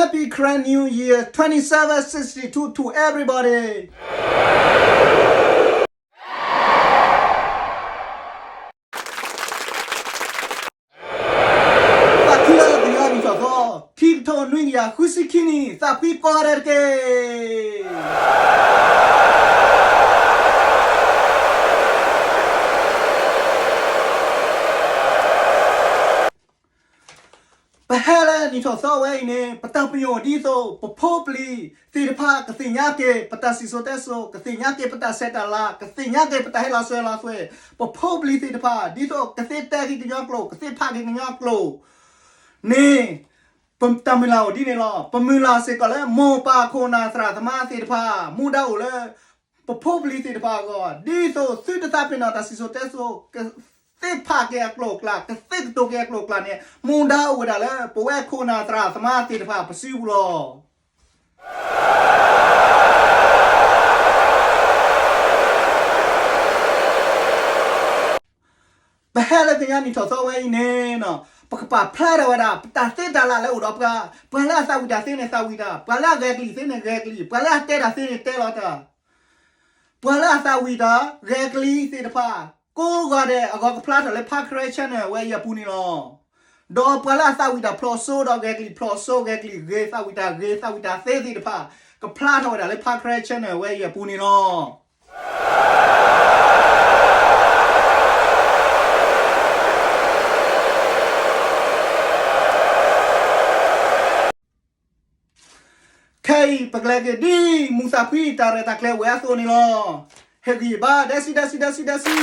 Happy Karen New Year twenty-seven sixty-two to everybody. သးခုလၢကညီနံၣ်ထီၣ်သီ, ခံကထိနွံကယၤဃုဆံခံနံၣ်, သးဖှံကိးဂၤဒဲးတက့ၢ်. ပဟဲလၢနံၣ်ထီၣ်သီဝဲအံၤန့ၣ် ပတၢ်ပညိၣ်ဒ်သိး ပဖိပလံၤသ့ၣ်တဖၣ် ကသ့ၣ်ညါက့ၤ ပတၢ်စံၣ်စိၤတဲစိၤ, ကသ့ၣ်ညါက့ၤ ပတၢ်ဆဲးတၢ်လၤ, ကသ့ၣ်ညါက့ၤ ပတၢ်ဟ့ၣ်လီၤစၢၤလီၤသွဲၣ်, ပဖိပလံၤသ့ၣ်တဖၣ် ဒ်သိးကသ့တဲက့ၤကညီကျိာ်, ကသ့ဖးက့ၤကညီကျိာ်န့ၣ် ပတၢ်မုၢ်လၢ်အိၣ်ဒ်န့ၣ်လီၤ. ပမုၢ်လၢ်စ့ၢ်ကီးလၢ မိၢ်ပၢ်ခိၣ်နၢ်သရၣ်သမါသ့ၣ်တဖၣ် မူဒါအိၣ်လၢ ပဖိပလံၤသ့ၣ်တဖၣ်အဂီၢ်, ဒ်သိးသုတသးပ့ၤနီၣ်တၢ်စံၣ်စိၤတဲစိၤ, ကသ့ဖးက့ၤအကျိာ်အကျဲ, ကသ့ကတိၤက့ၤအကျိာ်အကျဲန့ၣ် မူဒါအိၣ်ဝဲဒၣ်လၢ ပဝဲခိၣ်နၢ်သရၣ်သမါသ့ၣ်တဖၣ်ပစုပူၤလီၤ. ပဟဲလၢကညီနံၣ်ထီၣ်သီဝဲအံၤန့ၣ်, ပကပာ်ဖျါထီၣ်ဝဲဒၣ် ပတၢ်သ့တၢ်လၢ်လၢအိၣ်ဒီးပှၤ, ပှၤလၢအသးဝံၣ်တၢ်သ့န့ၣ်သးဝံၣ်တၢ်, ပှၤလၢအဂဲၤကလံၣ်သ့န့ၣ်ဂဲၤကလံၣ်, ပှၤလၢအတဲတၢ်သ့န့ၣ်တဲလီၤတၢ်, ပှၤလၢအသးဝံၣ်တၢ်ဂဲၤကလံၣ်သ့ၣ်တဖၣ် ကိးဂၤဒဲးအဂီၢ် ကဖျါထီၣ်လၢ ဖါခရဲ channel ဝဲအံၤအပူၤန့ၣ်လီၤ. ဒီးပှၤလၢအသးဝံၣ်တၢ်ဖျိးစိဒီးဂဲၤကလံၣ်, ဖျိးစိဂဲၤကလံၣ်, ဂ့ၤသးဝံၣ်တၢ်ဂ့ၤ, သးဝံၣ်တၢ်သ့သ့ၣ်တဖၣ် ကဖျါထီၣ်ဝဲဒၣ်လၢ ဖါခရဲ channel ဝဲအံၤအပူၤန့ၣ်လီၤ. ခဲအံၤ ပကလဲၤက့ၤဒ် မူသးဖှံတၢ်ရဲၣ်တၢ်ကျဲၤဝဲအသိးန့ၣ်လီၤ. ဟ့ၣ်ဂံၢ်ဘါ ဒဲစံ ဒဲစံ ဒဲစံ ဒဲစံ.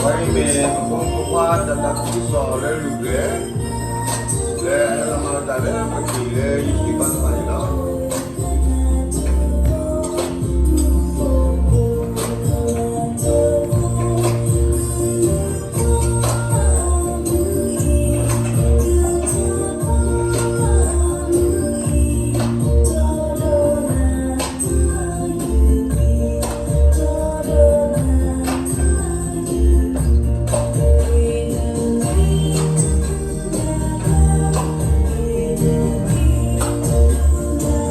အံၤမ့ၢ်ပဖိမုၣ်ဖိခွါတၢ်သးခုကစီၣ်လၢအဂ့ၤကတၢၢ် လၢအဟဲလီၤမၤလိတၢ်လၢပကံၢ်လၢယဟံၣ်ဘါသပှၢ်န့ၣ်လီၤ.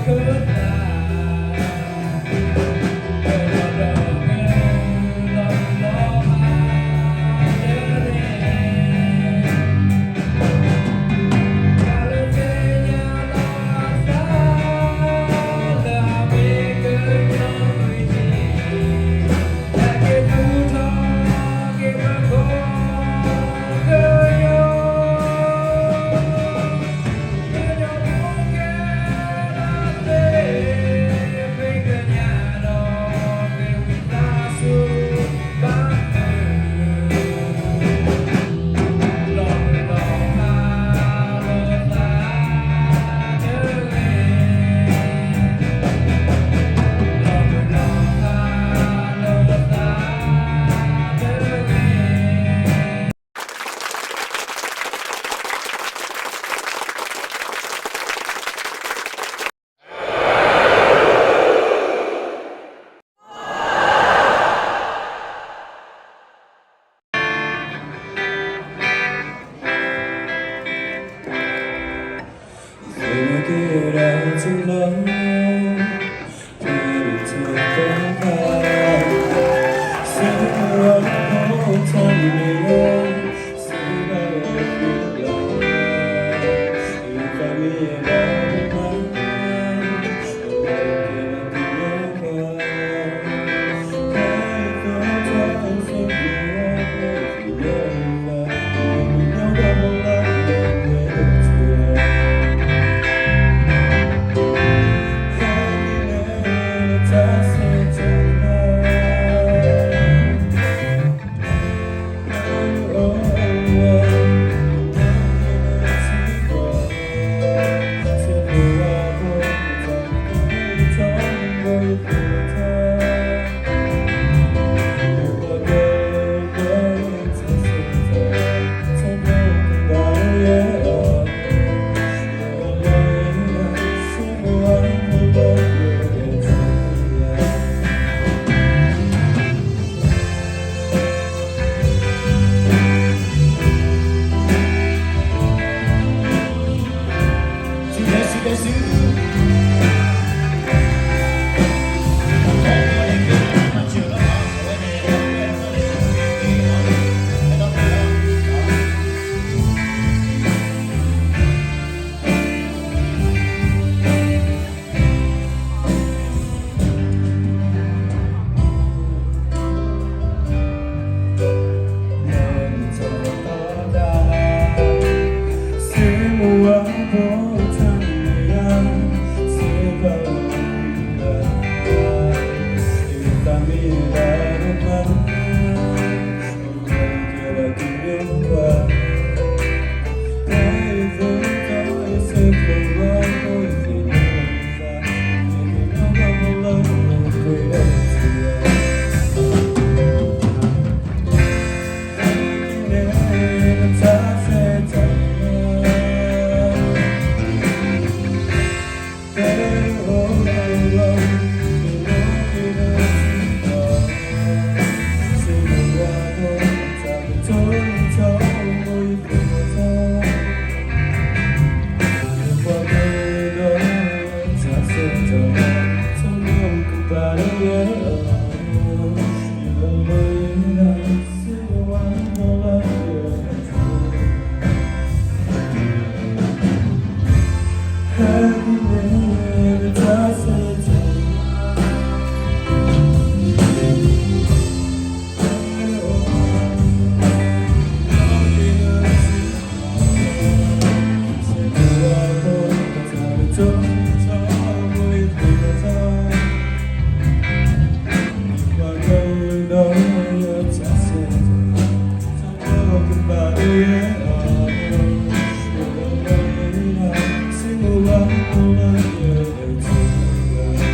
သး ဒီးဒီးကလီၤဘၣ်တဂ့ၤ တၢ်လၢသ့ၣ်ညါလီၤသး လၢအမ့ၢ်ကညီမုၢ်နံၤ ဟဲက့ၤသူၣ်ထီၣ်က့ၤပကီၢ်ကညီ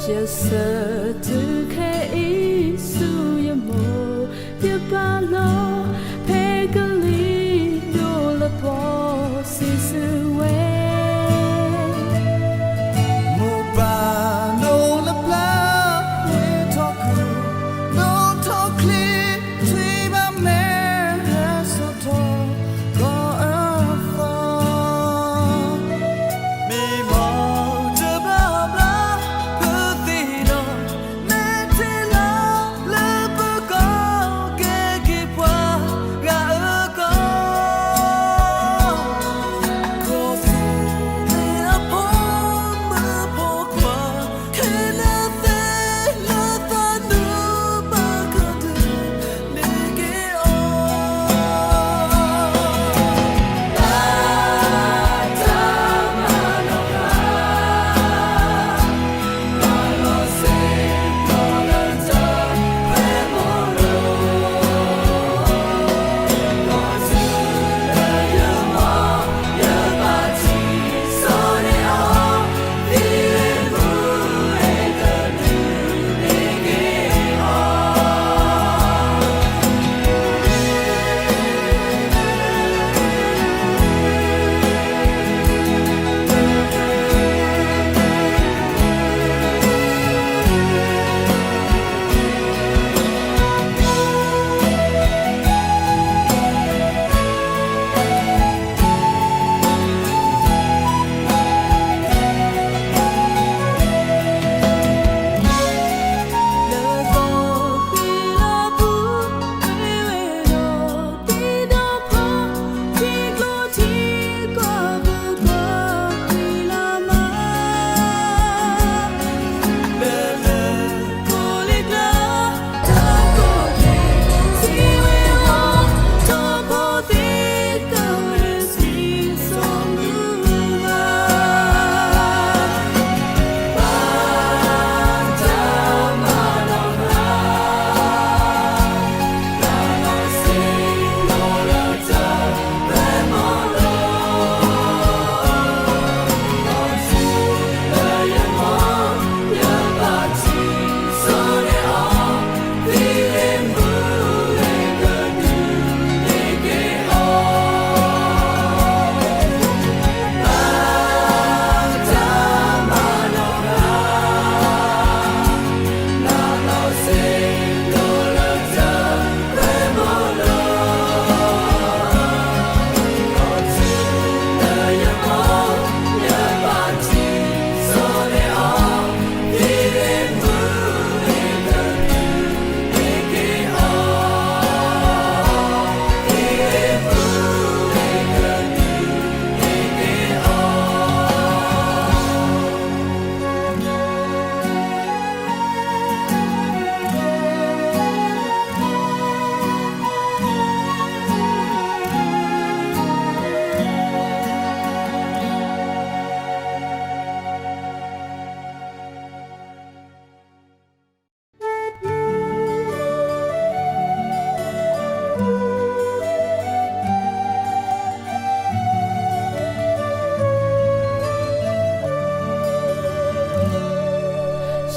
ယဆၢထၢၣ်ခဲအံၤဆူယမိၢ် ယပၢ်လီၤ ဖဲကလံၤဒိၣ်လၢပှီၢ် စံးဆၢဝဲ မိၢ်ပၢ်နီၢ်လၢပျၢၤ ဝ့ၢ်ထီၣ်ခုၣ် နီၣ်ထီၣ်ချ့ ထွံၣ်ဘၣ်မဲာ် ဟဲစိာ်ထီၣ် ကီၢ်အသီ မ့ၢ်မီၢ်တဘျီဘျီ ပသ့ၣ်နီၣ် မဲာ်ထံလီၤလၢပကီၢ် ကဲက့ၤပှၤဂၤအကီၢ် ကီၢ်သူလ့ၤအဖိမုၣ်ဖိခွါ ခဲလၢာ်သ့လၢသးနုၢ်ဘၣ်ကဒုး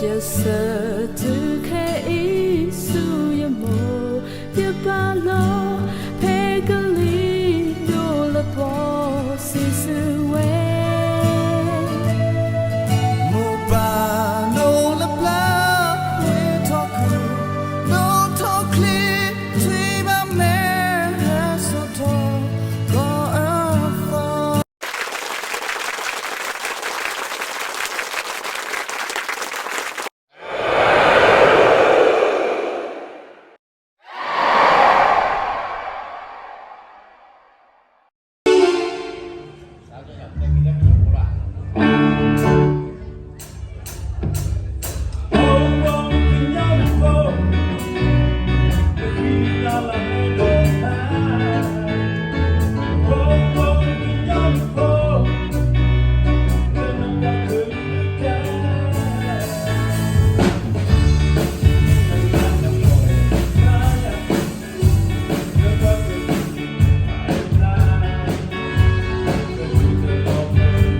ယဆၢထၢၣ်ခဲအံၤဆူယမိၢ် ယပၢ်လီၤ ဖဲကလံၤဒိၣ်လၢပှီၢ် စံးဆၢဝဲ မိၢ်ပၢ်နီၢ်လၢပျၢၤ ဝ့ၢ်ထီၣ်ခုၣ် နီၣ်ထီၣ်ချ့ ထွံၣ်ဘၣ်မဲာ် ဟဲစိာ်ထီၣ် ကီၢ်အသီ